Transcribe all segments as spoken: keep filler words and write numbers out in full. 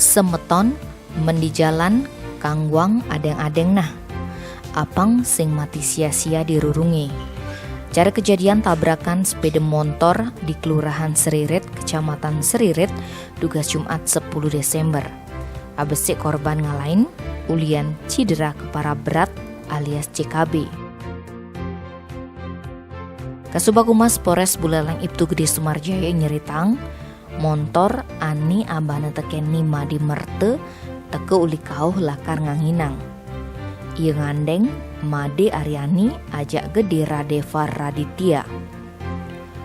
Semeton, men di jalan, kangguang adeng-adeng nah. Apang sing mati sia-sia dirurungi. Cara kejadian tabrakan sepeda montor di Kelurahan Seririt, Kecamatan Seririt, dugas Jumat sepuluh Desember. Abesik korban ngalain, ulian cidera kepala berat alias C K B. Kasubag Humas Polres Buleleng Ibtu Gede Sumarjaya nyeritang, montor ane ambane teken ni Made Merte teka uli kauh lakar nganghinang. Ia ngandeng Made Aryani ajak gede Radeva Raditya.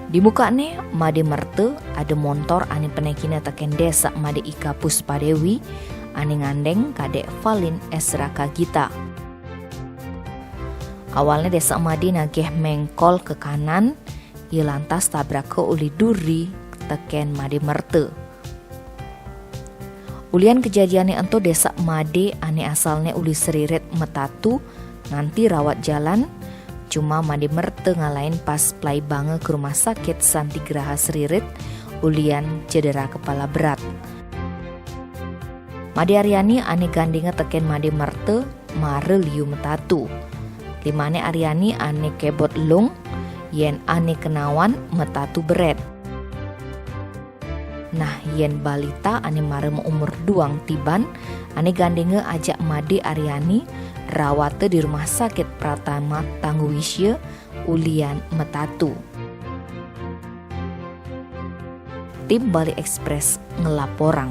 Di mukane Made Merte ada montor ane penekine teken Desa Made Ika Puspadewi ane ngandeng kadek Valin Esra Kagita. Awalnya Desa Made nageh mengkol ke kanan, ia lantas tabraka uli duri teken Made Merte. Ulian kejadiane ento Desa Made ane asalne uli Seririt metatu nganti rawat jalan, cuma Made Merte ngalain pas pelai banga ke rumah sakit Santigraha Seririt ulian cedera kepala berat. Made Aryani ane gandinga teken Made Merte mara liu metatu. Limane Aryani ane kebot lung, yen ane kenawan metatu beret. Nah, yen balita ane mara umur duang tiban, ane gandinga ajak Made Aryani rawata di Rumah Sakit Pratama Tangguwisya ulian metatu. Tim Bali Express ngelaporang.